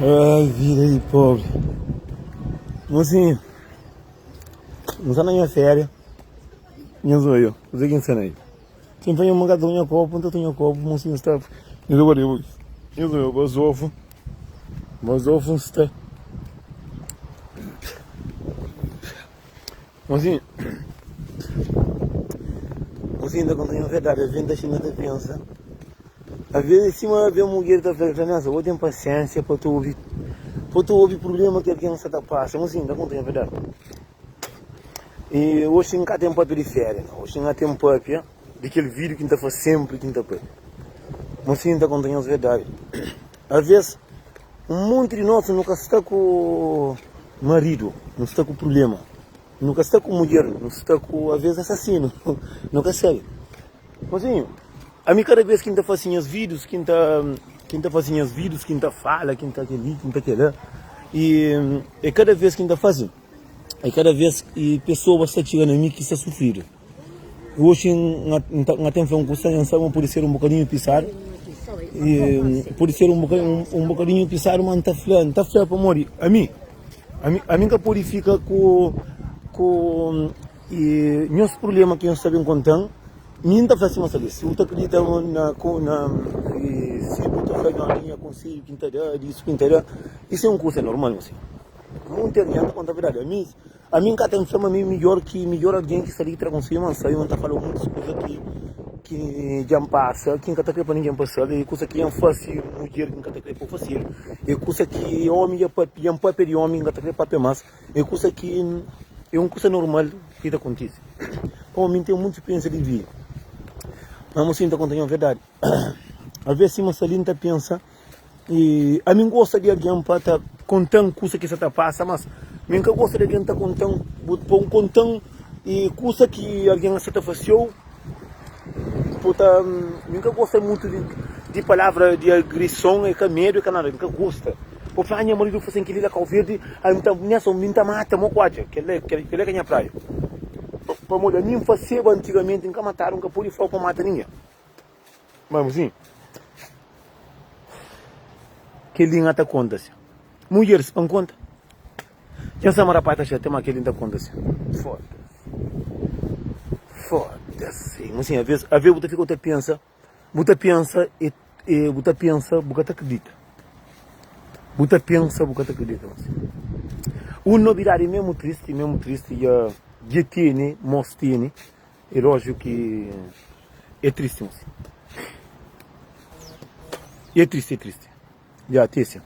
Ai, vida di pobri. Mosinhu, N sta na nha féria. Nha zoio, kuzê ki N sta na el? Si N panha un ka ta nha kopu, N ta nha kopu, mosinhu sta. Nha zoio, nha zoio, bazofu, bazofu N sta. Mosinhu, mosinhu ta konta nha verdadi, avi N ta xinta N ta pensa. Aves é sima aves mudjer ta fla, fla nessa, bo ten pasiensia pa ta obi, pa ta obi prublema ki algen sta ta pasa. Mo sin, ta konta nha verdadi. E oxi N ka ten papia di feria nau, oxi N ka ten papia di kel video ki N ta fla senpri ki N ta papia. Mo sin, ta konta nhos verdadi. Aves, un monti di nos nu ka sta ku maridu, nu sta ku prublema. Nu ka sta ku mudjer, nu sta ku aves asasinu, nu ka sabe. Mozinho, ami kada bes ki N ta fase nhas vídius, ki N ta, ki N ta fase nhas vídius, ki N ta fala, ki N ta kel-li, ki N ta kel-la, i e kada bes ki N ta fase, e kada bes ki pesoas ta txiga na mi ki sta sufridu. Oxi N ta, N ten fla un kusa, N sabe ma pode ser un bokadinhu pisadu, i pode ser un bokadinhu, un bokadinhu pisadu, ma N ta fla, N ta fla pamodi ami, ami, ami N ka pode fika ku, ku. I nhos prubléma ki nhos sta ben konta-m, mi N ta fla sima sta li, si bu ta kridita na na si bu ta fla nhos di nha konsedju ki N ta da, di isu ki N ta da, isu é un kusa normal, nhos. Monti algen ta konta verdadi. Ami, ami N ka ta fla ma mi é midjór ki midjór algen ki sta li ki tra konsedju, ma N sabe ma N ta fala muntis kusa ki ki dja N pasa, ki N ka ta kre pa ningen pasa-l, e kusa ki dja N fase mudjer ki N ka ta kre pa fase-l, e kusa ki omi dja papia, dja N papia di omi ki N ka ta kre papia mas. É kusa ki é un kusa normal ki ta kontise. Pamodi mi N ten mutu spriensia di vida. Má mosinhu ta konta nha verdadi. Alvês sima sta li N ta pensa i ami N gosta di algen pa ta konta-m kusa ki sa ta pasa, mas mi N ka gosta di algen ta konta-m pa N konta-m i kusa ki algen sa ta fase-u. Bu ta Mi N ka gosta mutu di palavra di agrison, é ka medu, é ka nada, N ka gosta. Bu fla, ah, nha maridu fasen kel-li la Kau Verdi, ah, N ta, nessa, mi N ta mata mo ku atxa. Kel-la, kel-la ka nha praia. Pamodi ami N faseba antigamenti, N ka matadu, N ka pode fla pa mata ningen. Mas asin, kel-li N ta konta si. Mudjeris, pa N konta. Dja N sa ma rapaz ta xatia, ma kel-li N ta konta si. Foda-se. Foda-se. Mas asin, aves, aves bu ta fika bu ta pensa. Bu ta pensa e e bu ta pensa bu ka ta kridita Bu ta pensa bu ka ta kridita Un nobidadi mesmu tristi mesmu tristi dja dja tene mos tene E lójiku ki é tristi mos É tristi é tristi Ya Tesia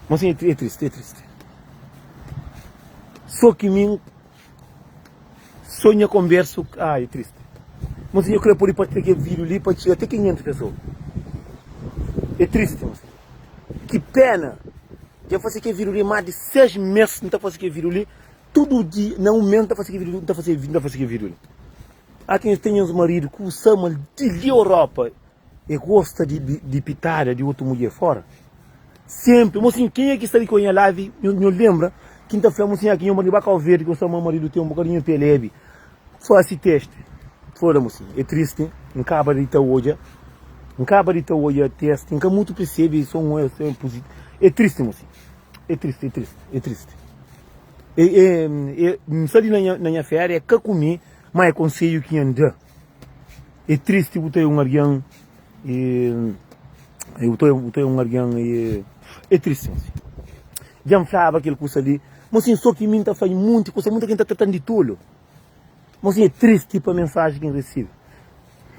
Mosinhu é tristi é tristi So ki mi So nha konbersu Ah é tristi Mosinhu eu kre pode partilha kel vídeo li pa txiga até 500 pesoa É tristi mosinhu Ki pena Dja N fase kel vídeo li más di 6 mês N ta fase kel vídeo li Tudu dia na un mês N ta fase kel vídeo li N ta fase N ta fase kel vídeo li Ah ten ten nhos maridu ku sa mal di li Europa E gosta di pitada di otu mudjer fora Senpri Mosinhu kenha ki sta li ku nha live nho lembra ki N ta fla mosinhu aki nho maridu ba Kau Verdi ki nho sta ma maridu ten un bokadinhu pe lebi fasi testi foda mosinhu e tristi N kaba di ta odja N kaba di ta odja testi N ka mutu persebi so un e tristi mosinhu e tristi e tristi e tristi e e N sta li na nha feria e ka ku mi ma e konsedju ki nha N da. É tristi bu ta un algen e bu ta bu ta un algen e é tristi mosi. Dja N flaba kel kusa li, mosi so ki mi N ta fla munti kusa, munti algen ta tratan di tolu. Mosi é tristi pa mensaji ki N risibi.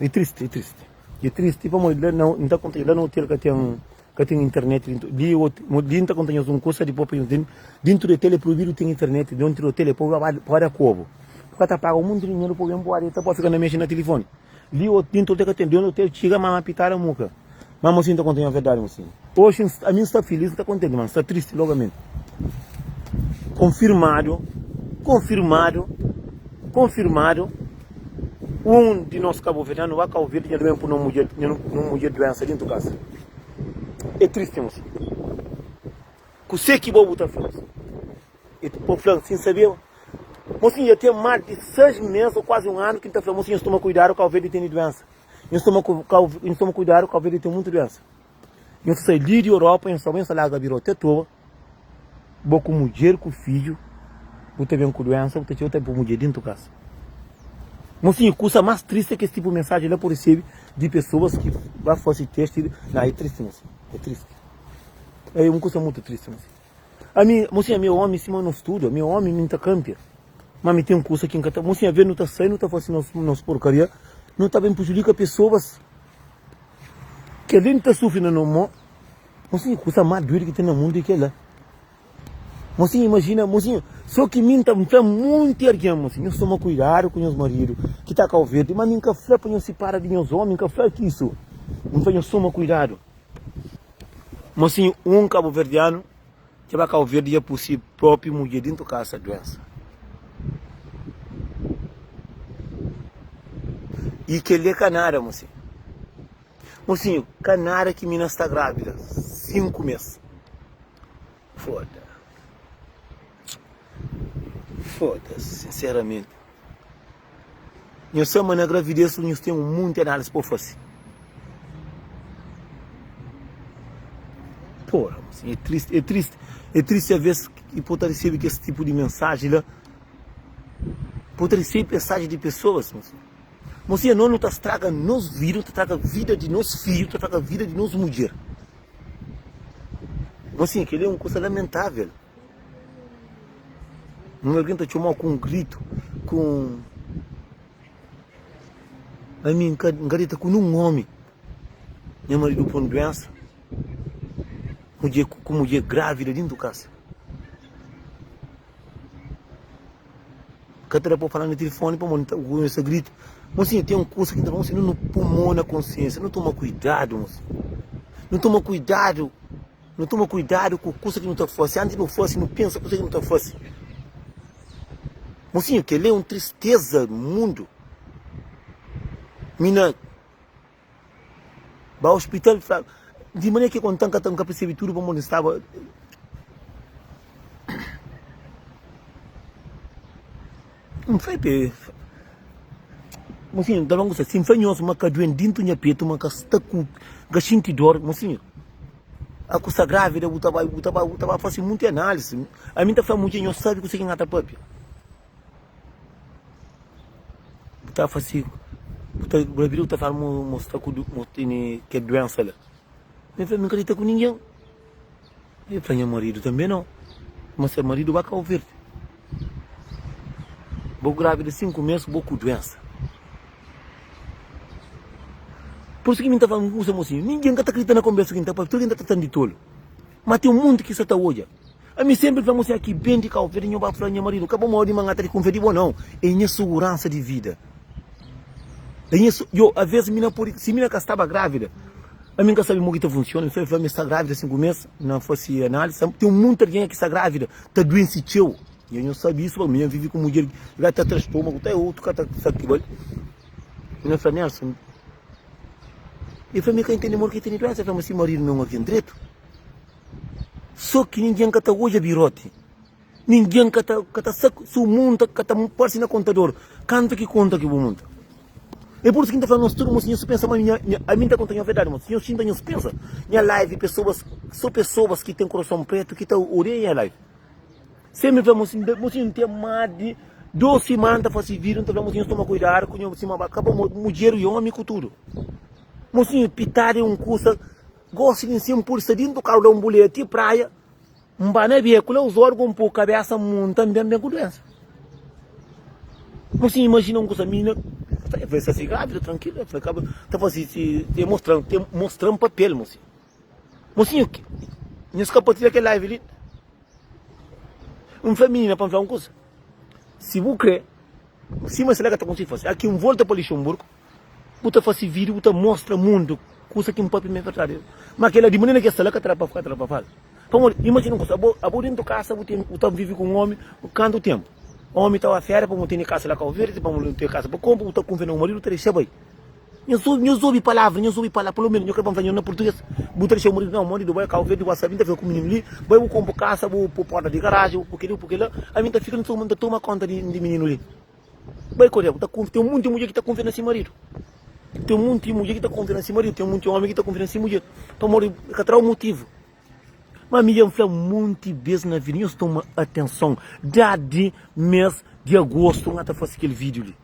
É tristi, é tristi. É tristi pamodi la na N ta konta la na otel ka ten ka ten internet dintu li li N ta konta nhos un kusa dipôs pa nhos ntende dintu di otel é proibidu ten internet dintu di otel é pa pa da kobu bu ka ta paga un monti di dinheru pa ben pode ta pode fika na mexe na tilifoni li dintu otel ka ten dintu otel txiga mama pitada muka ma mosinhu ta konta nhos verdadi mosinhu oxi ami N sta filis N sta kontenti ma N sta tristi logamenti konfirmadu konfirmadu konfirmadu un di nos kabuverdianu ba Kau Verdi dja ben pui no mudjer no mudjer duensa dintu kasa. É tristi mosi. Kuse ki bo bu ta fla mosi? E bo fla sin sabeba. Mosi dja ten mas di 6 mes ou kuazi un anu ki N ta fla mosi nhos toma kuidadu Kau Verdi tene duensa. Nhos toma nhos toma kuidadu Kau Verdi ten muitu duensa. Nhos ta sai li di Europa, nhos ta bai, nhos ta larga biró te toba. Bo ku mudjer ku fidju, bu ta ben ku duensa, bu ta txeu ta poi mudjer dintu kasa. Mosinhu, kusa mas tristi é kes tipu mensajen la bu resebe di pesoas ki ba fase testi. Na, é tristi mosinhu, é tristi. É un kusa mutu tristi mosinhu. Ami, mosinhu, ami é omi sima nos tudu, ami é omi, mi N ta kanpia. Ma mi ten kusa ki N ka ta. Mosinhu, aves nu ta sai, nu ta fase nos nos porkaria, nu ta ben prejudika pesoas. Kel-li nu ta sufri na no mo. Mosinhu, kusa más duidu ki ten na mundu é kel-la. Mosinhu, imajina, mosinhu, sô ki mi N ta fla monti algen, mosinhu, nhos toma kuidadu ku nhos maridu ki ta Kau Verdi, má mi N ka fla pa nhos sipara di nhos ómi, N ka fla ki isu. N fla nhos toma kuidadu. Mosinhu, un kabuverdianu dja ba Kau Verdi dja pui si própi mudjer dintu kasa duénsa. I kel-li é ka nada, mosinhu. Mosinhu, ka nada ki mina sta grávida 5 mês. Foda. Foda-se, sinceramente. Nhos sabe ma na gravidez nhos ten un monti análise pa fase. Porra, mosinhu, é triste, é triste, é triste a vez ki po ta resebe kes tipu di mensaji la. Po ta resebe mensaji di pesoas, mosinhu. Mosinha, nos nu ta straga nos vida, nu ta straga vida di nos fidju, nu ta straga vida di nos mudjer. Mosinha, kel-li é un kusa lamentável. Un algen ta txoma-u ku un gritu, ku un. Ami N ka, N ka deta ku nun ómi. Nha maridu pô-m duénsa, mudjer ku mudjer grávida dintu kasa. Ka ta da pa fala na tilifoni pamodi ta kumesa grita. Mosinhu, ten kusa ki ta fla, mosinhu, nu pui mo na konsiensia, nu toma kuidadu, mosinhu. Nu toma kuidadu, nu toma kuidadu ku kusa ki nu ta fase. Antis di nu fase, nu pensa kusa ki nu ta fase. Mosinhu, kel-li é un tristeza mundu. Mi na. Ba hospital fla di manera ki kontan ka ta nka percebi tudu pamodi n staba n fla pe mosinhu n ta fla un kusa si n fla nhos ma ka duen dintu nha petu ma ka sta ku ka xinti dor mosinhu a ku sta gravida bu ta bai bu ta bai bu ta bai fasi munti analisi ami n ta fla mudjer nhos sabi kuse ki n ta papia. Bu ta fase, bu ta bu ta fala ma bu sta ku bu tene kel duensa la. Mi fla, mi ka dita ku ningen. Mi fla nha maridu tanbe nau. Ma se maridu ba Kau Verdi. Bo gravida 5 mes bo ku duensa. Pur isu ki mi ta fla un kusa mosinhu, ningen ka ta kridita na konbersa ki N ta papia, tudu algen ta tratan di tolu. Ma ten munti ki sa ta odja. Ami senpri fla mosé ki ben di Kau Verdi nho ba fla nha maridu ka pamodi ma ngata di kunfia di bo nau é nha suguransa di vida é nha su yo aves mi na podi si mi na ka staba gravida ami nka sabi mo ki ta funsiona mi fla mi sta gravida 5 mes na fasi analisi ten munti algen ki sta gravida ta duensi txeu nha nho sabi isu mi nha vivi ku mudjer ki ka ta tra stomagu ta otu ka ta sa ki bali mi na fla Nelson el fla mi ka intende modi ki tene duensa el fla ma si maridu mi é un algen dretu. So ki ningen ka ta odja biroti, ningen ka ta ka ta sa si bu munta ka ta parsi na kontador kantu ki konta ki bu munta. É pur isu ki N ta fla nhos tudu, mo si nhos pensa ma nha nha ami N ta konta nhos verdadi, mo si nhos xinta nhos pensa nha live pesoas so pesoas ki ten kurason pretu ki ta odeia nha live. Sempri N fla mo si mo si N ten mas di dos simana N ta fasi video N ta fla mo si nhos toma kuidadu ku nho sima ba kaba mudjer i omi ku tudu. Mo si pitadu é un kusa. Gosi di nsin pudi sta dintu karu da un buleia ti praia, N ba na beku la us orgon N pui kabesa N munta N ben ben ku duensa. Mo sin imajina un kusa mina E fla sta si gravida trankilu E fla kaba ta fasi si E mostran te mostran papel mo sin Mo sin nhos ka partilha kel live li N fla minina pa N fla un kusa Si bu kre sima si la ka ta konsigi fasi Aki N volta pa Lixemburgo. Bu ta fasi video bu ta mostra mundu kusa ki N papia ma é verdadi. Ma kela di manera ki es sta la ka ta da pa ka ta fala. Pamodi imajina un kusa, abo abo dentu kasa bu ten bu ta vivi ku un omi kantu tempu? Omi ta ba feria pamodi tene kasa la Kau Verdi, pamodi ten kasa pa konpra, bu ta kunfia na bu maridu bu ta dexa bai. Nhos obi nhos obi palavra nhos obi palavra pelo menos nho kre pa N fla nho na purtuges bu ta dexa bu maridu nau maridu bai Kau Verdi bu ba sabi N ta fika ku mininu li bai bu konpra kasa bu po porta di garaji bu po keli bu po kila ami N ta fika N ta toma konta di mininu li. Bai ku Deus, bu ta kunfia. Ten monti mudjer ki ta kunfia na se maridu. Ten munti mudjer ki ta konfia na si maridu, ten munti omi ki ta konfia na si mudjer, pamodi e ka tra-u motivu. Ma mi dja N fla munti bes na vida, nhos toma atenson, dadi mes di agostu N ta fase kel vídiu li.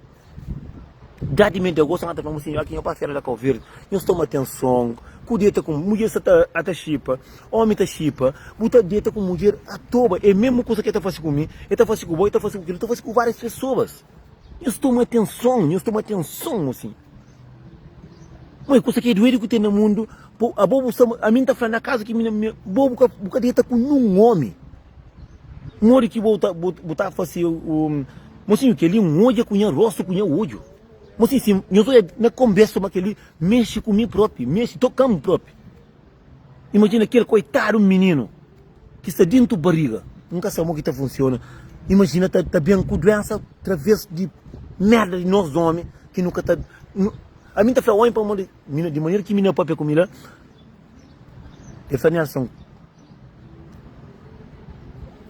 Dadi mes di agostu N ta fla mosinhu, aki nho pa fera da Kau Verdi, nhos toma atenson ku deta ku mudjer sa ta ta xipa, omi ta xipa, bu ta deta ku mudjer atoba, e mesmu kusa ki e ta fase ku mi, e ta fase ku bo, e ta fase ku kila, e ta fase ku várias pesoas. Nhos toma atenson, nhos toma atenson mosinhu. Mãe, kusa ki é duedu ki ten na mundu, po, abo bu sta, ami nta fla na kazu ki mi, mi, bo bu ka, bu ka deta ku nun omi. Modi ki bo ta, bo, bu ta fasi um, mosinhu, keli N odja ku nha rostu, ku nha odju. Mosinhu, si nhos odja na konbersu ma keli mexi ku mi propi, mexi, toka-m propi. Imajina kel koitadu mininu ki sta dintu bariga, N ka sabe mo ki ta funsiona. Imajina ta ta ben ku duensa traves di merda di nos omi ki nu ka ta Ami N ta fla omi pamodi di manera ki minina papia ku mi la, el fla Nelson,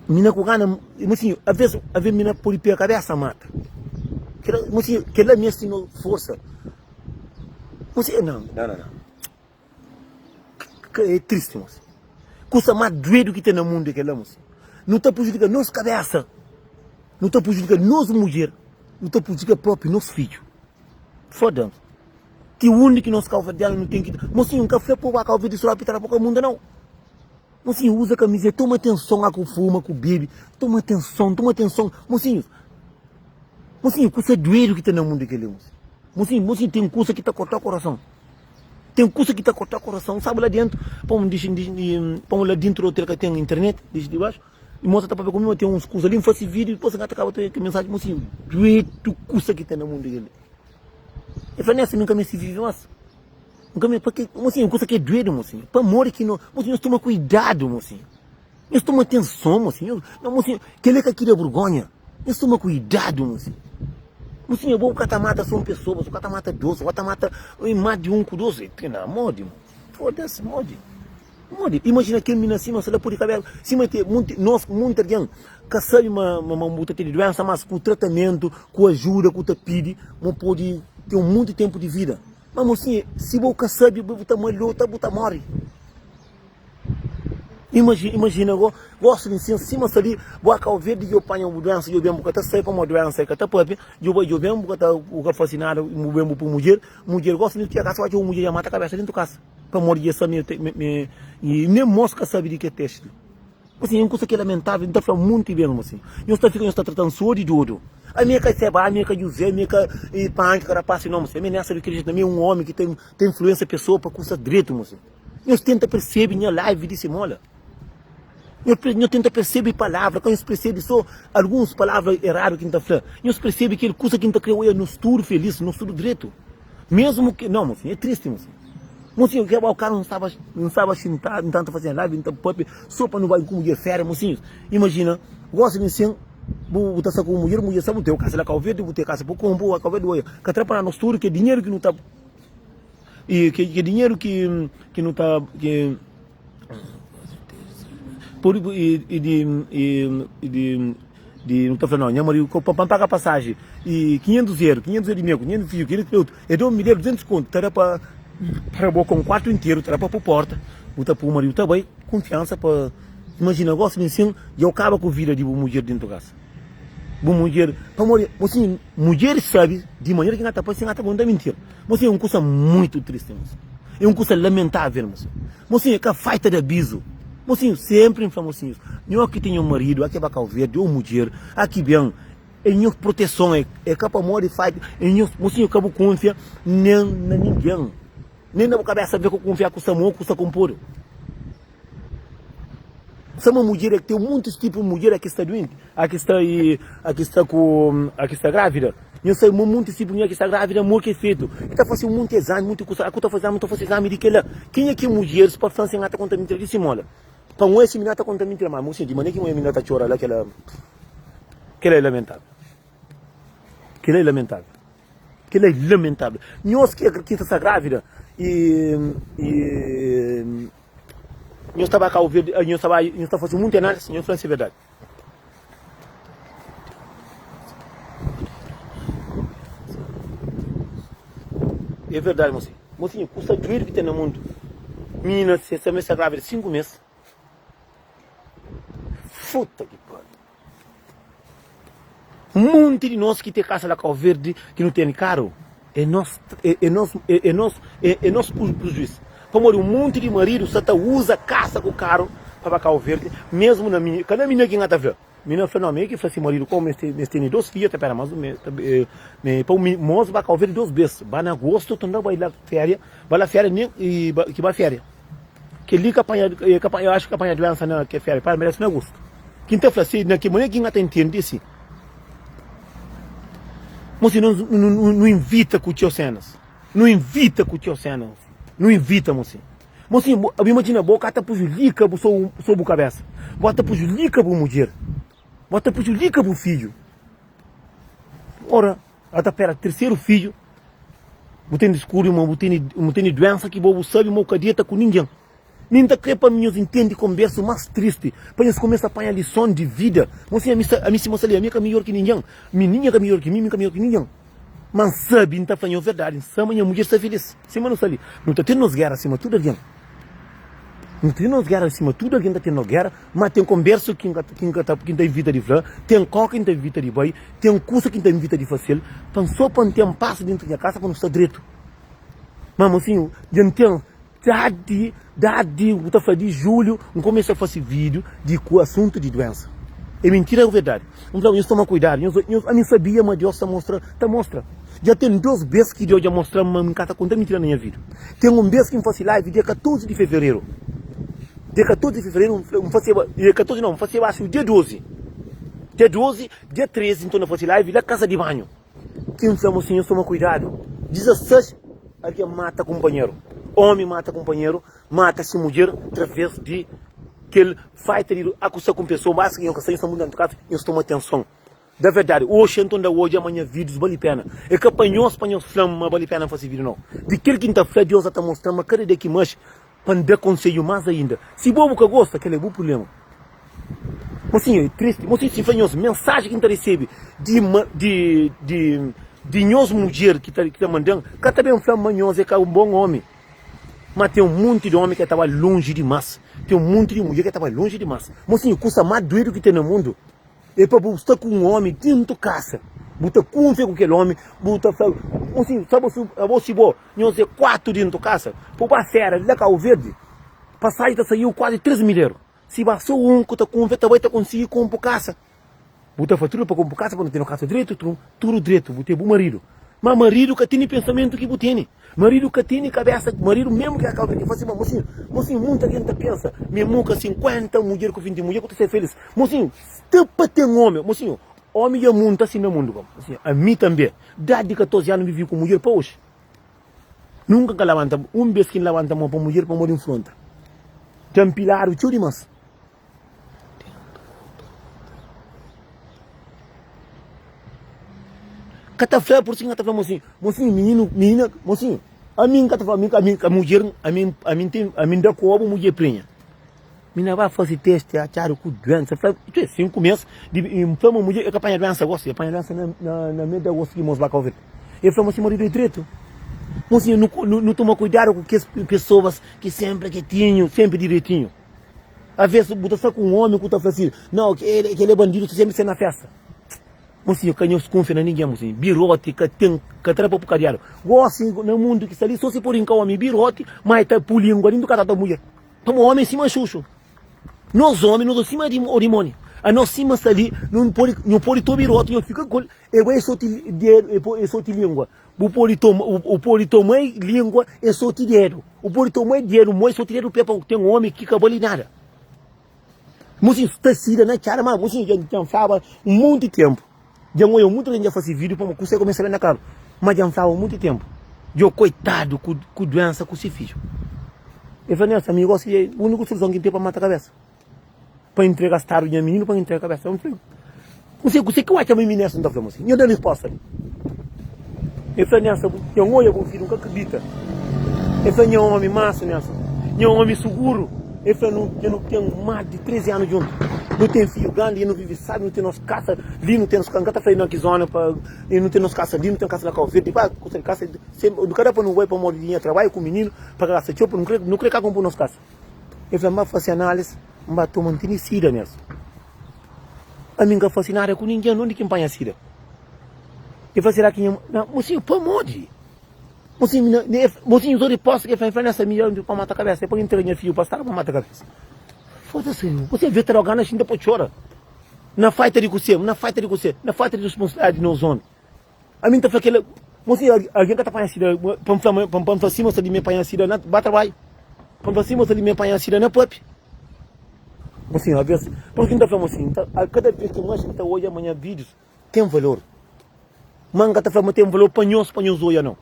minina ku gana, mosinhu, aves aves minina pode pega kabesa mata. Kela, mosinhu, kela meste no forsa. Mosinhu, não, não, não, não. É tristi mosi. Kusa más duedu ki ten na mundu é kel-la mosi. Nu ta prujudika nos kabésa, nu ta prujudika nos mudjer, nu ta prujudika própi nos fidju. Foda-m. Ti undi ki nos kauverdianu nu ten ki. Mosinhu, N ka fla pa bo ba Kauverdi sô la pita la pa ka munda nau. Mosinhu, uza kamizeta, toma atenson a ku fuma, ku bebe. Toma atenson, toma atenson. Mosinhus, mosinhu, kusa duedu ki ten na mundu é kel-li mosi. Mosinhu, mosinhu, ten kusa ki ta korta korason. Ten kusa ki ta korta korason, sabe la dentu, pamo dixi pamo la dintru di otel ka ten internet, dixi di baxu, i mosa ta papia ku mi ma ten uns kusa li, N fasi video dipos N ka ta kaba ta oia mensaji, mo si duetu kusa ki ten na mundu kel li. E fla nessa mi N ka mesti vivi mas, N ka mesti, pake, mosinhu kusa ki é duedu mosinhu, pamodi ki no, mosinhu nhos toma kuidadu mosinhu. Nhos toma atenson, mosinhu. Nhos, mosinhu, kel-li ka kria burgonha. Nhos toma kuidadu, mosinhu. Mosinhu, abo bu ka ta mata sô un pesoa, bu ka ta mata dôs, bu ka ta mata más di un ku dôs. Na, modi, mo? Foda-se, modi? Modi? Imajina kel minina sima sta la pode kabélu, sima te munti, nos, munti algen ka sabe ma, ma, ma bu ta tene duénsa, mas ku tratamentu, ku ajuda ku ta pidi, bu pode ten munti tenpu di vida. Ma, mosinhu, si bu ka sabe, bu ta malota, bu ta móre. Imajina, imajina go, gostu di nsina sima sta li, bo a Kau Verdi djo panha bu duensa, djo ben bu ka ta sai pamodi duensa e ka ta papia, djo bai djo ben bu ka ta bu ka fasi nada, bu ben bu pui mudjer, mudjer gosta di txega kasa, bu atxa un mudjer dja mata kabesa dentu kasa, pamodi dje sa mi mi i nen mos ka sabi di ke testi li. Mosinhu, é un kusa ki é lamentavel, N ta fla munti ben mosinhu, nhos ta fika nhos ta tratan so di dodu, ami é ka Seba, ami é ka Juzé, ami é ka Panki, ka rapasi, no mosinhu, ami é nessa di kel jetu, ami é un omi ki ta ta influensia pesoa pa kusa dretu mosinhu. Nhos tenta persebe nha live di simola. Nhos tenta persebe palavra, ka nhos persebe so alguns palavra eradu ki N ta fla. Nhos persebe kel kusa ki N ta kre oia nos tudu felis, nos tudu dretu. Mesmu ki, não, mosinho, é triste, mosinho. Mosinho, ke ba o karu N staba, N staba xintadu, N tanta fase nha live, N ta papia so pa nu bai ku mudjer feria, mosinhos. Imajina, gosi di nsin, bu, bu ta sta ku mudjer, mudjer sta bu teu kasa la Kau Verdi, bu te kasa bu konpu, Kau Verdi, oia, ka trapalha nos tudu, ke dinheru ki nu ta. E ke, ke dinheru ki, ki nu ta, ki pode e, e di, e, e di, di nu ta fla, não, nha maridu pa, pa paga pasaji e 500 euro, 500 euro di meu, 500 fio, 500 di outro, e dou mi deu 200 conto, ta da pa para bo com quarto inteiro, ta da pa pô porta, bu ta pô maridu ta bai, confiança pa, imagina, gosi di nsin, dja u kaba ku vida di bu mudjer dentu kasa. Bu mudjer, pamodi, mosinhu, mudjeris sabi di manera ki nha ta pasi, nha ta konta mintira. Mosinhu, é un kusa muitu tristi, mosinhu. É un kusa lamentavel, mosinhu. Mosinhu, é ka faita di abizu. Mosinhu, sempri N fla mosinhus, nho ki ten nho maridu, a ke ba Kau Verdi, ou mudjer, a ki ben, é nho proteson, é, é ka pamodi faita, é nho, mosinhu, ka bu kunfia nen na ningen, nen na bu kabesa, ve ku kunfia ku sta mau, ku sta konpodu. Sama mudjer é ki ten muntis tipu mudjer a ki sta duenti, a ki sta i a ki sta ku a ki sta grávida. Nho sabe ma muntis tipu mulher ki sta grávida amor ki é fetu. E ta fase munti exami, munti kusa, a ku ta fase exami, ta fase exami di kela. Kenha ki é mudjeris pa fla sin a ta konta mintira di si mola. Pa un esi minina ta konta mintira, ma mosinha di manera ki un minina ta txora la kela kela é lamentavel. Kela é lamentavel. Kel-la é lamentável. Nhos ki ki ta sta grávida e e nhos ta ba Cabo Verde, nhos ta ba, nhos ta fase munti análise, nhos fla si é verdade. É verdadi mosinhu. Mosinhu, kusa duedu ki ten na mundu. Minina se sa meste grávida 5 mês. Puta ki pariu. Munti di nos ki ten kasa la Kau Verdi ki nu tene karu, é nos, é nos, é nos, é nos prejuiz. Pamodi un munti di maridu sa ta uza kasa ku karu pa ba Kau Verdi, mesmu na minina, ka na minina ki N ta fla. Minina fla, no, mi é ki fla si maridu komu es tene dos fidju, ta pera mas un mes, pa un mos ba Kau Verdi dos bes, ba na agostu, ta bai la feria, ba la feria nen ki ba feria. Kel-li ka panha, e ka panha, eu acho ka panha doença na ke férias, pa merece na agosto. Ki N ta fla si, na ki manera ki N ta intende si. Mosi, nu, nu, nu, nu invita ku txeu cenas. Nu invita ku txeu cenas. Nu invita, mosi. Mosi, bo, imagina, bo ka ta prejudika bu so, so bu cabeça. Bo ta prejudika bu mudjer. Bo ta prejudika bu fidju. Ora, Ela ta pera terceru fidju. Bu ten diskubri ma bu tene bu tene duensa ki bo bu sabi ma bu ka deta ku ningen. Mi N ta kre pa nhos intendi konbersu mas tristi, pa nhos kumesa panha lison di vida. Mo sin ami sta ami sima sta li, ami ka midjor ki ningen, mi ningen ka midjor ki mi, mi ka midjor ki ningen. Ma N sabi, N ta fla nhos verdadi, N sa ma nha mudjer sta filis. Sima nu sta li, nu ta ten nos gera sima tudu algen. Nu ten nos gera sima tudu algen ta ten nos gera, ma ten konbersu ki N ka ki N ka ta ki N ta ivita di fla, ten kau ki N ta ivita di bai, ten kusa ki N ta ivita di fasel, pa N so pa N ten pas dentu di nha kasa pa nu sta dretu. Ma mosinhu, dja N ten dadi dadi bu ta fla di julhu N kumesa fase vídiu di ku asuntu di duensa. É mintira ou verdadi? N fla nhos toma kuidadu, nhos nhos ami N sabia ma Deus ta mostra ta mostra. Dja ten dos bes ki Deus dja mostra-m ma N ka ta konta mintira na nha vida. Ten un bes ki N fase live dia 14 di fevereru. Dia 14 di fevereru N faseba, dia 14 nau, N faseba asu dia 12. Dia 12, dia 13 N torna fase live la kasa di banhu. Ki N fla mosinhus toma kuidadu. 16 algen mata kunpanheru. Omi mata kunpanheru, mata si mudjer traves di kel faita di akusa ku un pesoa. Mas ki nhos ka sta, nhos sta mudu na kasa, nhos toma atenson. Da verdadi, oxi N ta odja ma nha vidus bali pena. É ka pa nhos pa nhos fla-m ma bali pena N fase vidu, nau. Di kel ki N ta fla, Deus ta mostra-m ma kada dia ki manxe, pa N da konsedju más ainda. Si bo bu ka gosta, kel-la é bu prubléma. Mosinhu, é tristi. Mosinhu, si N fla nhos, mensaji ki N ta resebe di di di di nhos mudjer ki ta ki ta manda-m, ka ta ben fla-m ma nhos é ka un bon ómi. Má ten un monti di ómi ki ta bai lonji dimás. Ten un monti di mudjer ki ta bai lonji dimás. Mosinhu, kusa más duedu ki ten na mundu. É pa bu sta ku un ómi dentu kasa, bu ta kunfia ku kel ómi, bu ta fla, Mosinhu, sabe abo si bo, nhos é 4 dentu kasa, pa bu ba fera la Kau Verdi, pasaji ta saiu kuazi 3 mil eru. Si ba so un ku ta kunfia, ta bai ta konsigi konpu kasa. Bu ta fla tudu pa konpu kasa, pa nu tene kasa dretu, tudu dretu, bu ten bu maridu. Ma maridu ka tene pensamentu ki bu tene. Maridu ka tene kabesa, maridu mesmu ki akaba di fase ma mosinhu, mosinhu munta algen ta pensa ma e muka 50 mudjer ku 20 mudjer ku ta ser felis, mosinhu sta pa ten omi, mosinhu omi dja munta si na mundu kom, mosinhu ami tambe dadi 14 anu vivi ku mudjer pa oxi nunka nka labanta un bes ki nlabanta mon pa mudjer pamodi nfronta dja npiladu txeu dimas. Ka ta fla por si ka ta fla mosinhu mosinhu mininu minina mosinhu ami nka ta fla ami ami ka mudjer ami ami nten ami nda kobu mudjer prenha mi na ba fasi testi atxadu ku duensa fla txê 5 mes di n fla ma mudjer e ka panha duensa gosi e panha duensa na na na mes di agostu ki mos ba kau verde e fla ma si maridu é dretu mosinhu nu nu toma kuidadu ku kes pesoas ki senpri ketinhu senpri direitinhu. Aves bu ta sta ku un omi ku ta fla si, Nau, kel é bandidu, ta senpri sta na festa. Mosinhu, ka nhos kunfia na ningen, mosinhu. Biroti ka ten, ka ta da pa pu kadiadu. Gosi, na mundu ki sta li, so si pode inka omi biroti, ma e ta pu lingua dintu ka ta ta mudjer. Pamodi omi é sima xuxu. Nos omi, nos é sima dimoni. Anos sima sta li, no pode, no pode to biroti, no fika ku el, e bai e soti dedu, e soti lingua. Bu pode toma, u pode toma e lingua e soti dedu. U pode toma e dedu mo e soti dedu pe pa ten omi ki ka bali nada. Mosinhu sta sida na txada ma mosinhu dja dja nflaba un monti tempu. Dja N oia mutu algen dja fasi video pamo kuse kumesa ben na karu. Ma dja nflaba un monti tempu. Djo koitadu ku ku duensa ku si fidju. E fla Nelson ami gosi e uniku soluson ki N ten pa mata kabesa. Pa intrega stadu nha mininu pa intrega kabesa. N fla, Kuse, kuse ki bu atxa ma mi Nelson ta fla mosi? Nho da risposta li. El fla Nelson, nha oia bu fidju, N ka kridita. El fla nha omi mansu Nelson, nha omi suguru. El fla nu dja nu ten mas di 13 anu djuntu. Nu ten fidju grandi i nu vive sabi, nu ten nos kasa li, nu ten nos kasa, N ka ta fla na ki zona pa, i nu ten nos kasa li, nu ten kasa na Kau Verdi, pa kusa di kasa, nu ka da pa nu bai pamodi di nha trabadju ku mininu, pa ka gasta txeu, nu kre, nu kre ka konpo nos kasa. El fla, N ba fase analis, N ba toma, N tene sida mesmu. Ami N ka fase nada ku ningen, undi ki N panha sida? El fla, Sera ki nha, na, mosinhu, pamodi? Mosinhu, mosinhu uza riposta ki el fla, el fla, Nessa mi dja pa mata kabesa, é pa N ntrega nha fidju pa stadu pa mata kabesa. Foda-se, você vê ta gana xinta pa txora. Na faita di kusé, na faita di kusé, na faita di responsabilidadi di nos omi. Ami N ta fla kela, mosinhu, algen ka ta panha sida, pa N fla, pa N fla si, mosa di mi panha sida na, ba trabadju. Pa N fla si, mosa di mi panha sida na papi. Mosinhu, aves, por ki N ta fla mosinhu, kada vez ki mas N ta odja ma nha vídius ten valor. Ma N ka ta fla ma ten valor pa nhos, pa nhos odja, nau.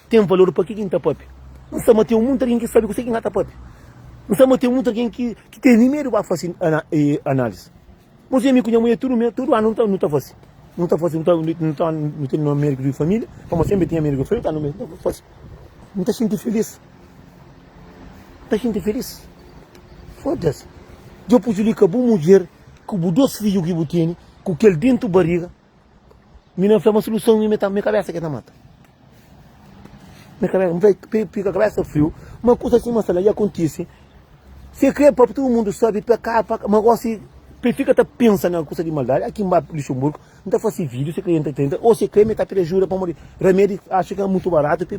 Ten valor pa ki ki N ta papia. N sta ma ten monti algen ki sabe kuse ki N ka ta papia. N sta ma ten monti algen ki tene medu ba fase analis. Mosinhu, ami ku nha mulher tudu mes, tudu anu nu ta fase. Nu ta fase, nu ta, nu ta, nu ten no mediku di familia, pamodi senpri tinha mediku di familia, nu ta fase. N ta xinti filis. N ta xinti filis. Foda-se. Dja prejudika bu mudjer ku bu dos fidju ki bu tene, ku kel dentu bariga. Mi na fla ma soluson mi ta mi kabesa ke ta mata. Mi kabesa, mi fla fika kabesa friu, ma kusa sima sta la dja kontisi. Se kre pa tudu mundu sabi pa ka pa ma gosi pa fika ta pensa na kusa di maldadi. Aki N ba Luxemburgo, N ta fasi video se kre N ta tenta, o se kre mi ta pidi ajuda pamodi ramedi axa ki é mutu baratu pa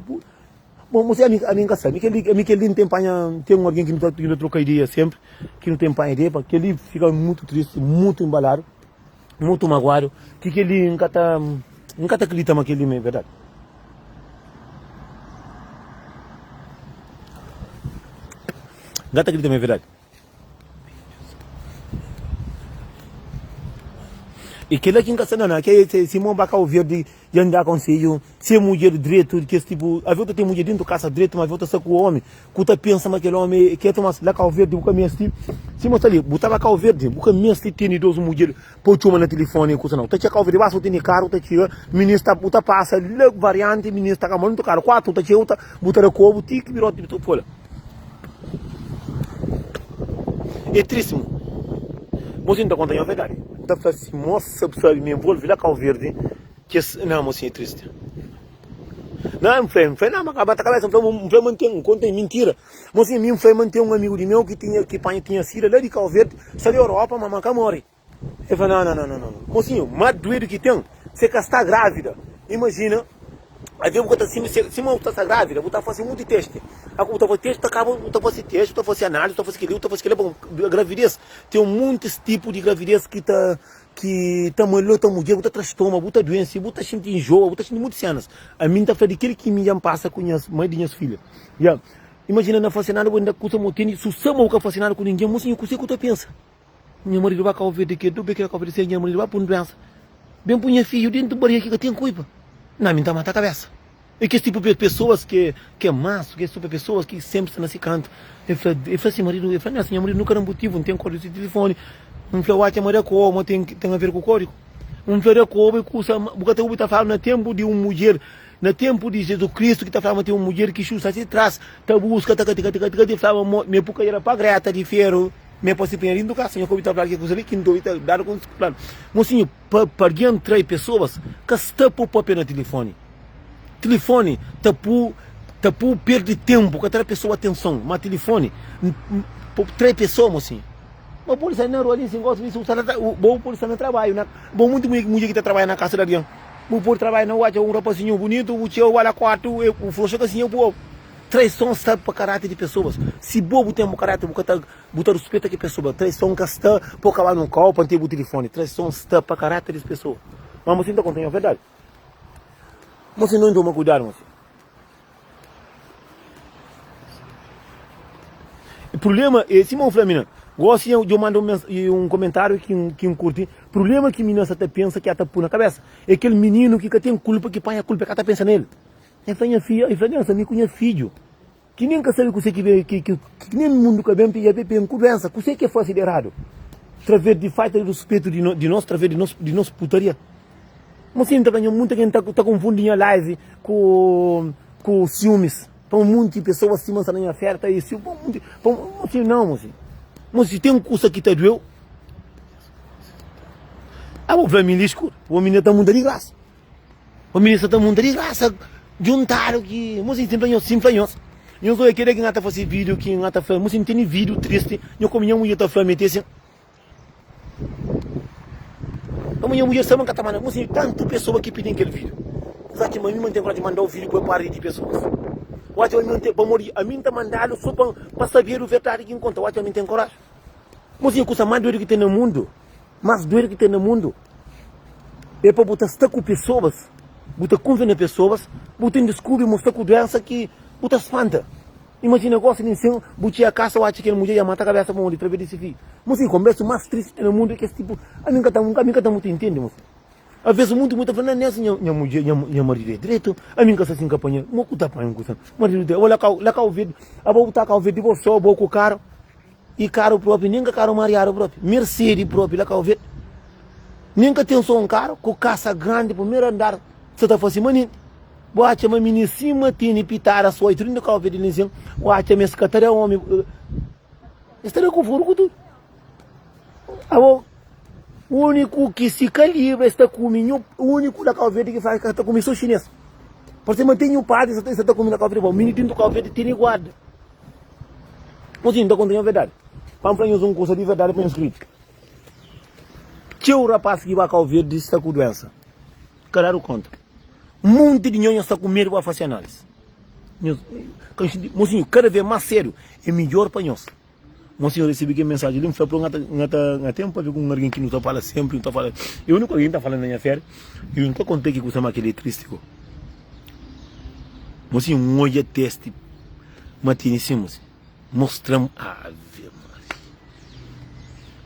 Bon, mos ami, ami N ka sabi. Kel li, ami kel li N ten panha, ten un algen ki nu ta, ki nu ta troka ideia senpri, ki nu ten panha ideia, pa kel li fika mutu tristi, mutu embaladu, mutu maguadu, ki kel li N ka ta, N ka ta kridita ma kel li ma é verdadi. N ka ta kridita ma é verdadi. E kela ki N ka sta na ke se mon ba Kau Verdi dja N da konsedju se mudjer dretu kes tipu avi ta ten mudjer dentu kasa dretu ma avi ta sta ku omi ku ta pensa ma kel omi ke ta mas la Kau Verdi bu ka mesti sima sta li bu ta ba Kau Verdi bu ka mesti tene dos mudjer pa bu txoma na tilifoni kusa nau ta txia Kau Verdi basta bu tene karu ta txiga minis ta bu ta pasa la varianti minis ta kamba nuntu karu kuatu ta txiga bu ta da kobu ti ki biroti bu ta fola. É triste mo. Mosinho ta conta nho verdade. Ta fla si mos sab sabe me envolve la Cabo Verde kes não mosinho é triste. Não, n fla, n fla não, ma ta cabeça, n fla, n fla ma n ten, n conta mentira. Mosinho mi n fla ma n ten um amigo di meu ki tinha ki panha tinha sida la di Cabo Verde, sta di Europa, ma ma ka morre. El fla, Não, não, não, não, não. Mocinho, más duedu ki ten, se ka sta grávida. Imajina, avé bu ka ta sima, se, sima bu ta sta grávida, bu ta fase munti testi. Aku bu ta fase testi, ta kaba, bu ta fase testi, bu ta fase análise, bu ta fase kel-li, bu ta fase kel-la, bon, gravidez, ten muntis tipu di gravidez ki ta, ki ta malota mudjer, bu ta trastoma, bu ta duense, bu ta xinti injoa, bu ta xinti munti senas. Ami N ta fla di kel ki mi dja N pasa ku nhas mai di nhas filha. Ya, imajina na fase nada, bu inda kusa mo tene, su sa ma bu ka fase nada ku ningen, mocinho, kuse ku ta pensa? Nha maridu ba Kau Verde ke dube kila Kau Verde se nha maridu ba pun duensa ben pun nha fidju dentu bariga ki ka ten kulpa na mi nta mata kabesa e kes tipu pe pesoas ke ke mansu kes tipu pesoas ki senpri sta na si kantu e fla e fla si maridu e fla nha maridu nu ka da mutivu n ten kodigu si tilifoni n fla watcha ma da ko ma ten ten aver ku kodigu n fla da ko bu kusa bu ka ta obi ta fala na tenpu di un mudjer Na tenpu di Jezus Kristu ki ta flaba ma ten un mudjer ki xusa si tras ta buska ta kati kati kati kati flaba mo me pu kaira pa greta di feru me pa si punha dintu kasa nha ka obi ta fladu ke kusa li ki nta obi ta dadu ku fladu mosinhu pa pa algen trai pesoas ka sta pu papia na tilifoni tilifoni ta pu ta pu perdi tenpu ka ta da pesoa atenson ma tilifoni trai pesoa mosinhu. Bo pode sta na rua li sin gosta di su sta bo pode sta na trabadju na bo munti mudjer ki ta trabadja na kasa di algen bu pode trabadja na atxa un rapasinhu bunitu bu txeu ba la kuartu e bu froxa kasinha bu obi traison sta pa karate di pesoas si bo bu ten bu karate bu ka ta bu ta ruspeta ki pesoa traison ka sta pa bu kaba nun kau pa n ten bu tilifoni traison sta pa karate di pesoa ma mosinhu ta konta nha verdadi mosinhu no toma kuidadu mosinhu. Problema é sima un fla mina gosi djo manda un comentário ki ki un curti problema ki mina sa ta pensa ki ata pu na cabeça é kel minino ki ka ten culpa ki panha culpa ka ta pensa nel el fla nha fia el fla nha mi ku nha fidju ki nen ka sabe kuse ki ben ki ki nen mundu ka ben pia ben ku doença kuse ki fasi di eradu traves di falta di respetu di di nos traves di nos di nos putaria Mosinhu ta ganha munta ken ta konfundi nha live ku ku siumis pa un munti pesoas sima sta na nha ferta e siu pa un munti pa un mosinhu nau mosinhu mosinhu ten kusa ki ta dueu. Abo fla mi li skur, bo minina ta munta di grasa. Bo minina sa ta munta di grasa djuntadu ki Mosi N fla nhos, si N fla nhos, nhos odja keda ki N ta fase video ki N ta fla, Mosi N tene video tristi, nho komu nha mudjer ta fla mi te sin. Pamodi nha mudjer sabe ma N ka ta manda. Mosi tantu pesoa ki pidi-m kel video. Nhos atxa ma mi ma N ten koraji di manda-u video pa para di pesoas? Ô atxa ma mi ma N ten, pamodi ami N ta mandadu so pa pa sabedu verdadi ki N konta. Ô atxa ma mi N ten koraji? Mosi kusa más duedu ki ten na mundu, más duedu ki ten na mundu é pa bu ta sta ku pesoas, bu ta kunfia na pesoas, bu ten diskubri ma bu sta ku duensa ki bu ta spanta. Imajina gosi di nsin, bu txia kasa, bu atxa kel mudjer dja mata kabesa pamodi trabes di si fidju. Mosi, konbersu más tristi ki ten na mundu é kes tipu, ami N ka ta, ami N ka ta mutu intende, mosi. Aves munti mu ta fla, Nelson nha nha mudjer nha nha maridu é dretu, ami N ka sa si N ka panha, mo ku ta panha un kusa, maridu dretu, abo la kau la kau verde, abo bu ta kau verde bo so bo ku karu, i karu propi nin ka karu mariadu propi, Mercedes propi la kau verde, nin ka ten so un karu ku kasa grandi primeru andar sa ta fasi manenti, bo atxa ma minis sima tene pitada soi tudu inda kau verde li nsin, bo atxa ma es ka ta da omi, es ta da ku furu ku tudu. Abo uniku ki si ka libra es ta kume nhu uniku na Cabo Verde ki fla ka ta kume so xines parse ma ten nhu padre sa ta kume na Cabo Verde bo mini dintu Cabo Verde tene guarda mosinhu nta konta nho verdade pa nfla nhos un kusa di verdade pa nhos kriti txeu rapaz ki ba Cabo Verde sta ku duensa ka dadu konta munti di nho nhos sta ku medu pa fase analisi nhos mosinhu kada vez mas sedu é midjor pa nhos. Monsinhor risibi kel mensaji li, N fla pa el, N ta N ten papia ku un algen ki nu ta fala senpri, nu ta fala, é uniku algen ki ta fala na nha férias, i N ta konta ki kusa ma kel-li é tristi go. Monsinhor, N odja testi ma tene sin, monsinhor, mostra-m, Ave Maria.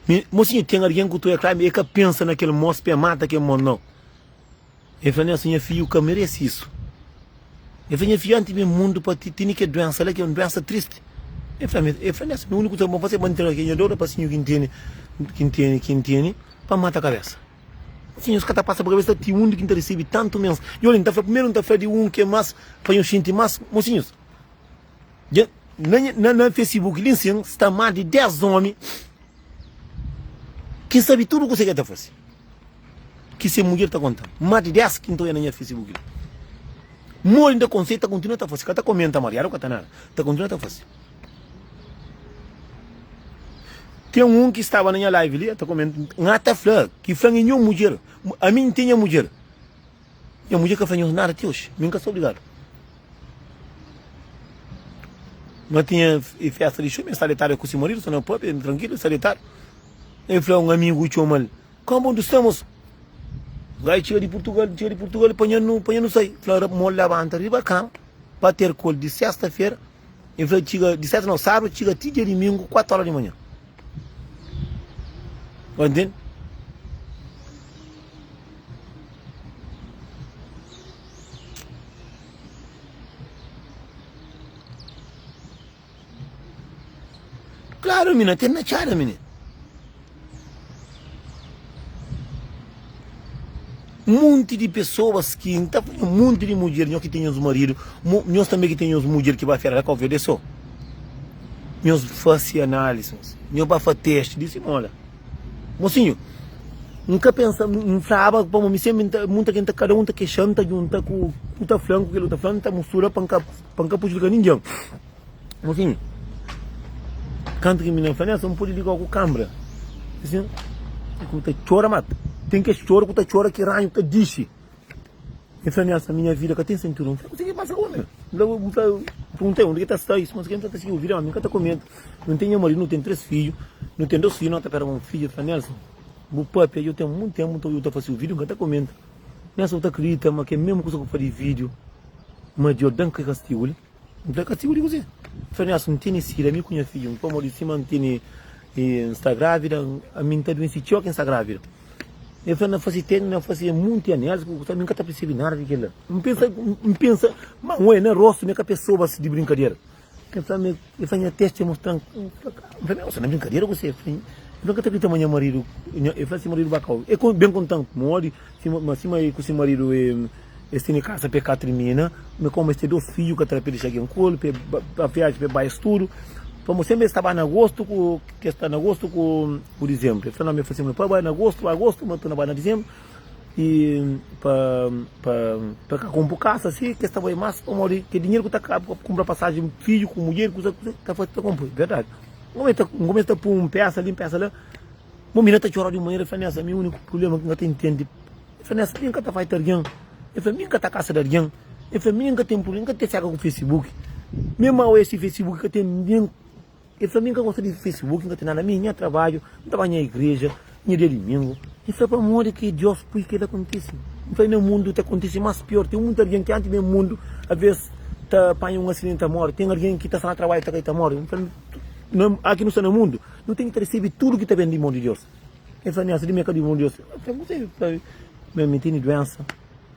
Mi, monsinhor, ten algen ku ta oja klaru, el ka pensa na kel mos pa el mata kel mos, nau. El fla, Nelson, nha fidju ka merese isu. El fla, nha fidju, antis ben mundu pa ti tene kel duensa la, ki é un duensa tristi. El fla, el fla, Nelson, úniku kuza ki N pode fase é pa N ntrega kel nha dor rapasinhu ki N tene, ki N tene, ki N tene, pa N mata kabesa. Si nhos ka ta pasa pa kabesa ti undi ki N ta resebe tantu mens. I ola, N ta fla, primeru N ta fla di un ki é mas, pa nhos xinti mas, mosinhus, dja, na nha, na, na Facebook li nsin, sta mas di 10 omi ki sabe tudu kuse ki el ta fase. Ki se mudjer ta konta. Más di 10 ki N ta oja na nha Facebook li. Modi N ta konsei ta kontinua ta fase. Ka ta komenta mariadu, ka ta nada. Ta kontinua ta fase. Ten un ki staba na nha live li, ta komenta, N ta fla, ki fla-m é nho mudjer. Ami N ten nha mudjer. Nha mudjer ka fla nhos nada ti oxi. Mi N ka sta obrigadu. N tinha festa di xumi, N sta detadu ku si maridu, sta na pub, trankilu, N sta detadu. El fla un amigu txoma-l. Como onde stamos? Gai txiga di Purtugal, txiga di Purtugal, panha nu, panha nu sai. Fla mo labanta riba kama pa ter kol di sesta fera. El fla txiga di sesta não, sábado txiga ti dia dimingu 4 hora di manhã. Ba ntende? Klaru mina, ten na txada mine. Munti di pesoas ki N ta fla munti di mudjer, nho ki ten nhos maridu, nhos tanbe ki ten nhos mudjer ki ba fera la Kau Verde so. Nhos fase análise, nhos ba fa teste di simola. Mosinhu, N ka pensa, N flaba pamo mi senpri N ta, munta ken ta kada un ta kexa, N ta djunta ku ku ta fla-m ku kel otu ta fla-m, N ta mustura pa N ka pa N ka prejudika ningen. Mosinhu, kantu ki minina fla, Nelson, N pode liga-u ku kanbra? Asin, ku ta txora, ma ten kes txoru ku ta txora ki ranhu ta dixi. N fla, Nelson, minha vida ka ten sentidu. N fla, kuse ki pasa ku mi? N fla, N fla, N pergunta-l undi ki ta sta, isu, konsigi, N fla, ta sigi bu vida, ma mi N ka ta komenta. Nu ten nha maridu, nu ten 3 fidju, nu ten 2 fidju, nu ta pera un fidju. El fla, Nelson, bu papia dja ten monti ténpu, nton bu ta fase bu vídiu, N ka ta komenta. Nelson, bu ta kridita ma kel mésmu kuza ku fla di vídiu, ma Diós da-m kel kastigu li? N fla, Kastigu di kuzê? El fla, Nelson, N tene sida, mi ku nha fidju, pamodi sima N tene, N sta grávida, ami N ta duense txeu ki N sta grávida. El fla, N na fase testi, N na fase monti análizi, mi N ka ta persebe nada di kel-la. N pensa, N pensa, ma N oja na rostu mi é ka pesoas di brinkadera. El fla mi, el fla nha testi mostra-m, N fla, N fla, Nelson, na brinkadera ku se? El fla, N ka ta kridita ma nha maridu, el fla si maridu ba kau. El ben konta-m modi, ma sima el ku si maridu es tene kasa pa e ka tirmina, ma komu es ten dos fidju ka ta da pa e dexa algen ku el, pa e ba viaji, pa e bai es tudu. Pamodi senpri es ta ba na agostu ku ki es ta na agostu ku ku dizembru. El fla na mi, el fla sin, pa bai na agostu, agostu, ma ta bai na dizembru i pa pa pa ka konpo kasa si ki es ta bai mas pamodi ke dinheru ku ta kaba pa kunpra pasaji fidju ku mudjer kusa kusa ta fasi ta konpo. Verdadi. N kumesa ta pui un pesa li un pesa la, bo mina ta txora di un manera, el fla, Nessa, mi uniku prublema ki N ka ta intende, el fla, Nessa, mi N ka ta faita algen, el fla, mi N ka ta kasa di algen, el fla, mi N ka ten prublema, N ka ten sega ku Facebook, mi mau esi Facebook ka ten nen, el fla, mi N ka gosta di Facebook, N ka ten nada, mi nha trabadju, N ta bai nha igreja, nha dia dimingu, el fla, pamodi ki Dios pui kila kontisi? N fla, na mundu ta kontisi mas pior, ten munti algen ki antis ben mundu, aves ta panha un asidenti ta mori, ten algen ki ta sta na trabadju ta kai ta mori, N fla, Na, aki nu sta na mundu, nu ten ki ta resebe tudu ki ta ben di mon di Deus. El fla, Nessa, di mi é ka di mon di Deus. El fla, Kuzê? El fla, Ma mi tene duensa.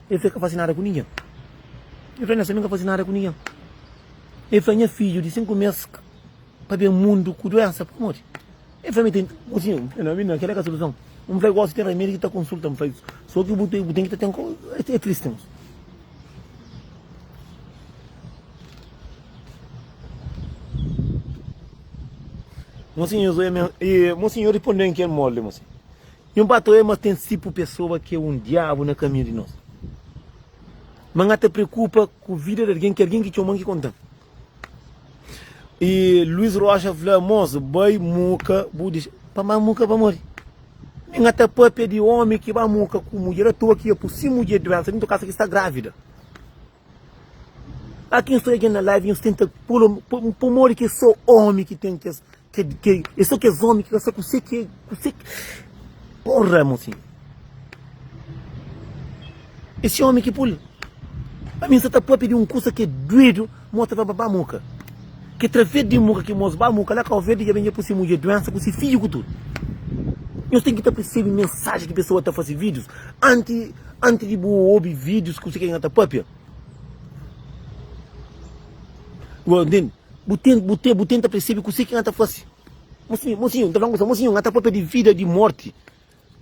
El fla, ka fase nada ku ningen. El fla, Nessa, mi ka fase nada ku ningen. El fla, nha fidju di 5 mes pa ben mundu ku duensa, pamodi? El fla, mi ten, mosinhu, el fla, mi na, kila ka soluson. N fla, gosi ten remedi ki ta konsulta. N fla, so ki bu ten, bu ten ki ta ten, é tristi, mosinhu. Monsinhor zoia men e monsinhor riponden kel molde monsinhor. Nhu ba ta oia ma ten sipu pesoa ki é un diabu na kaminhu di nos. Ma nha ta preokupa ku vida di algen ki algen ki txoman ki kontan. E Luiz Rocha fla mos bai muka bu dixa pa ba muka pamodi? Mi nha ta papia di omi ki ba muka ku mudjer atoa ki ia pu si mudjer duensa dintu kasa ki sta gravida. Aki nhos ta odja na live nhos tenta polo pamodi ki é só omi ki ten kes ke ke é só kes omi ki ka sa kuse ki kuse ki porra mosinhu esse omi ki pul ami nsa ta papia di un kusa ki é duedu mostra pa ba muka ki traves di muka ki mos ba muka la kau verdi dja ben dja pui si mudjer duensa ku si fidju ku tudu nhos ten ki ta persebi mensaji ki pesoa ta fasi videos anti Anti di bu obi videos ku si kenha ta papia, bu ntende? Bu ten, bu ten, bu tenta percebi ku si kenha ta fasi. Mosinhu, mosinhu, nta fla un kusa, mosinhu, nha ta papia di vida, di morti.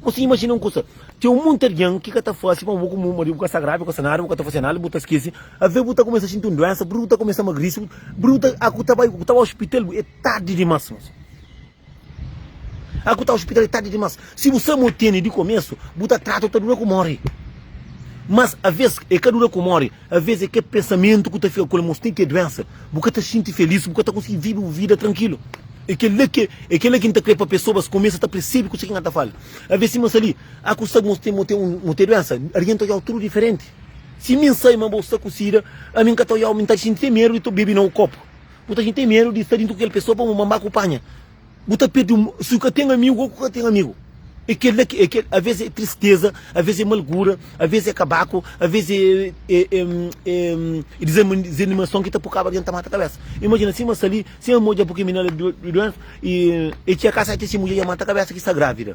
Mosinhu, imajina un kusa, ten un monti algen ki ka ta fasi pamodi bu ku maridu, bu ka sta gravi, bu ka sta nada, bu ka ta fasi nada, bu ta skesi, aves bu ta kumesa xinti un duensa, bu ta kumesa magrisi, bu ta, a ku ta bai, ku ta bai ospital, é tardi dimas, mosinhu. A ku ta hospital é tardi dimas. Si bu sa mo tene di komesu, bu ta trata, bu ta dura ku mori. Mas aves e ka dura ku mori, aves é ke pensamentu ku ta fika ku el, mos ten ke duensa, bu ka ta xinti felis, bu ka ta konsigi vive bu vida trankilu. É kela ke, é kela ki N ta kre pa pesoas kumesa ta persebe kuse ki N ta fala. Aves sima sta li, a ku sta mos ten, mo ten un, mo ten duensa, algen ta odjau tudu diferenti. Si mi N sai ma bo sta ku sida, ami N ka ta odjau, mi N ta xinti ten medu di to bebe na un kopu. Bu ta xinti medu di sta dintu ku kel pesoa pamodi ma ba ku panha. Bu ta perde un, si bu ka ten amigu ô ku ka ten amigu. É kel-la ki, é kel, aves é tristeza, aves é malgura, aves é kabaku, aves é, é, é, é dizanimason ki ta pô kaba algen ta mata kabesa. Imajina sima sta li, si N odja purki minina la di duensa i e txia kasa atxa si mudjer dja mata kabesa ki sta grávida.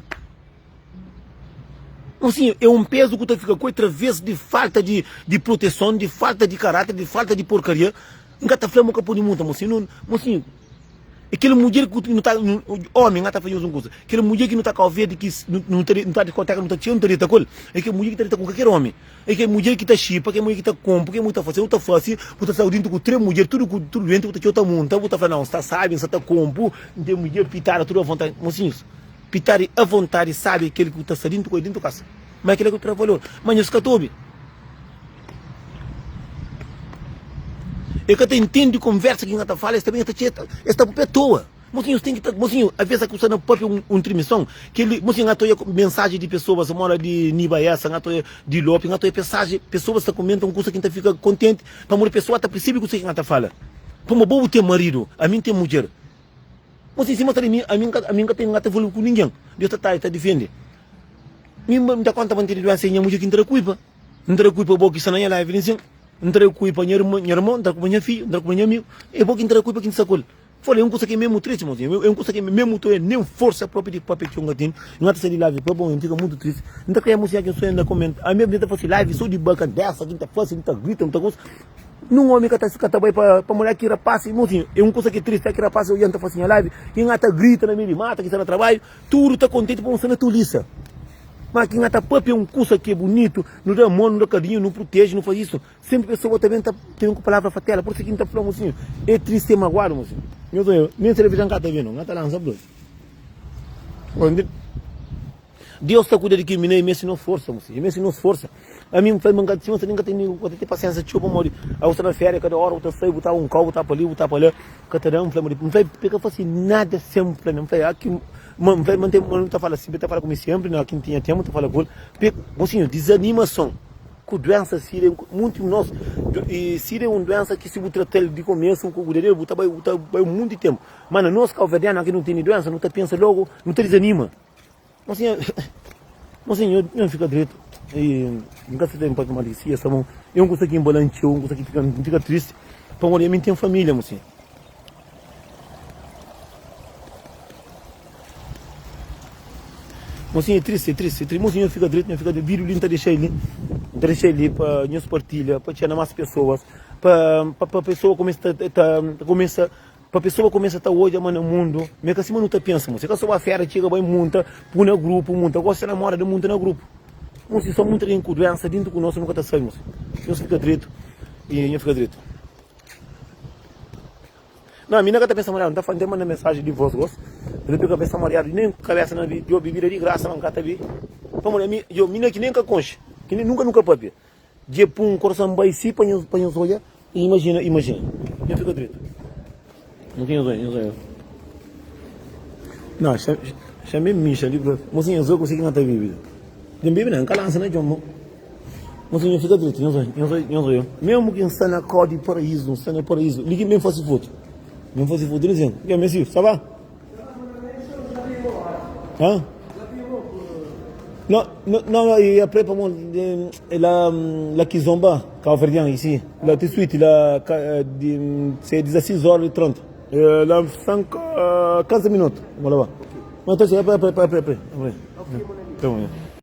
Mosinhu, é un pezu ku ta fika ku el traves di falta di, di proteson, di falta di karáter, di falta di porkaria. N ka ta fla ma ka pode muda, mosinhu. Mosinhu, é kel mudjer ku nu ta, omi, N ka ta fla nhos un kuza, kel mudjer ki nu ta kau verdi ki nu ta nu ta diskoteka, nu ta txeu, nu ta deta ku el, é kel mudjer ki ta deta ku kalker omi, é kel mudjer ki ta xipa, kel mudjer ki ta konpo, kel mudjer ki ta fase, nu ta fase, bu ta sai dintu ku 3 mudjer, tudu ku tudu duenti, bu ta txeu ta munta, bu ta fla, nau, N sta sabi, N sta ta konpo, N ten mudjer pitada tudu avontadi. Mosinhus, pitada avontadi sabi é kel ki bu ta sta dintu ku el dintu kasa. Ma é kila ki bu tra valor. Ma nhos ka ta obi. E ka ta intende konversa ki N ta fala, es ta ben, es ta txeta, es ta pupia toa. Mosinhus ten ki ta, mosinhu, aves ki bu sta na papia un, un trimison, keli, mosinhu, N ta oia mensaji di pesoas, mora di Niba essa, N ta oia di Lopi, N ta oia pensaji, pesoas ta komenta un kusa ki N ta fika kontenti, pamodi pesoa ta persebi kuse ki N ta fala. Pamodi bo bu ten maridu, ami N ten mudjer. Mosinhu, sima sta di mi, ami N ka, ami N ka ten, N ka ta volve ku ningen. Deus ta ta, ta difende. Mi N ta konta pa N tene duensa e nha mudjer ki N ta da kuipa. N ta da kuipa bo ki sta na nha live li nsin. N ta da kuipa nha irmon, nha irmon, N ta da kuipa nha fidju, N ta da kuipa nha amigu. É bo ki N ta da kuipa ki N sta ku el. Fala, é un kusa ki é mesmu tristi, mosinhu. É un kusa ki é mesmu to é nen forsa propi di papia ki N ka tene. N ka ta sai di live pa bo, N fika mutu tristi. N ta kria mosinha ki N sonha na komenta. Ami N ta fasi live so di bakandesa ki N ta fasi, N ta grita, N ta kusa. Nun omi ka ta ka ta bai pa pa mulher ki rapaz, mosinhu, é un kusa ki é tristi. Ki rapaz oja N ta fasi nha live, ki N ta grita na meiu di mata, ki sta na trabadju. Tudu ta kontenti pa un sta na tulisa. Ma ki nha ta papia un kusa ki é bunitu, nu da amor, nu da karinhu, nu proteje, nu faze isu. Senpri pesoa ta ben ta ben ku palavra fatela. Pur isu ki N ta fla mosinhu, é tristi, é maguadu mosinhu. Nhos oja, nen televizaun ka ta ben no, N ta lansa bros. Deus ta kuida di ki mina, e meste nos forsa mosinhu, e meste nos forsa. Ami N fla ma N ka sima N ka tene, N ka ta ten pasiensa txeu pamodi abo sta na feria kada ora bu ta sai, bu ta un kau, bu ta pa li, bu ta pa la, ka ta da. N fla ma N fla pa e ka fase nada sen fla mi. N fla aki ma N fla ma N ten ma N ta fala si, N ta fala ku mi senpri na ki N tinha tempu N ta fala ku el. Pa mosinhu dizanimason ku duensa sida munti nos sida é un duensa ki si bu tratal di komesu bu kuida del bu ta bai bu ta bai munti tempu. Ma na nos kauverdianu aki nu tene duensa nu ta pensa logu nu ta dizanima. Mosinha, mosinha, nho fika dretu i N ka sta ten pa mal di si esta mon. É un kusa ki nbalan txeu, un kusa ki fika, N fika tristi pamodi ami N ten familia, mosinha. Mosinha, é tristi, é tristi, é tristi. Mosinha, nho fika dretu, nho fika dretu. Vídiu li N ta dexa-l li, N ta dexa-l li pa nhos partilha, pa txena más pesoas, pa, pa, pa pesoa kumesa ta, ta, ta kumesa. Pa pesoa kumesa ta odja ma na mundu ma é ka sima nu ta pensa mo. Se ka so ba fera txiga bai munta pu na grupu munta gosi sta na moda di munta na grupu mo. Si so munta algen ku duensa dintu ku nos nu ka ta sabi mo. Nhos fika dretu i nhos fika dretu. Na mi na ka ta pensa mariadu, n ta fla n ta manda mensaji di vos gos n ta pega pensa mariadu nen kabesa na bi djobi bida di grasa ma n ka ta bi pamodi ami djobi mi na ki nen ka konxe ki nen nunka nu ka papia. Dje pun korson bai si pa nhos pa nhos odja i imajina imajina nhos fika dretu Mo ki nhos odja nhos odja Na xa xa me mixa li bro Mosi nhos odja kusi ki na ta bibi Dja bibi na nka lansa na djon mo Mosi nhos fika dretu nhos odja nhos odja nhos odja Mesmu ki nsta na kau di paraízu nsta na paraízu li ki ben fasi fotu Ben fasi fotu li sin Ke mesiu sa ba? Hã? No, no, no, e après pa mon la la kizomba cabo-verdiano ici, la tout de suite la c'est 16 horas e 30. La 5 15 minutos, vamos lá. Mas então, après, après, après, après. Après. Então, é.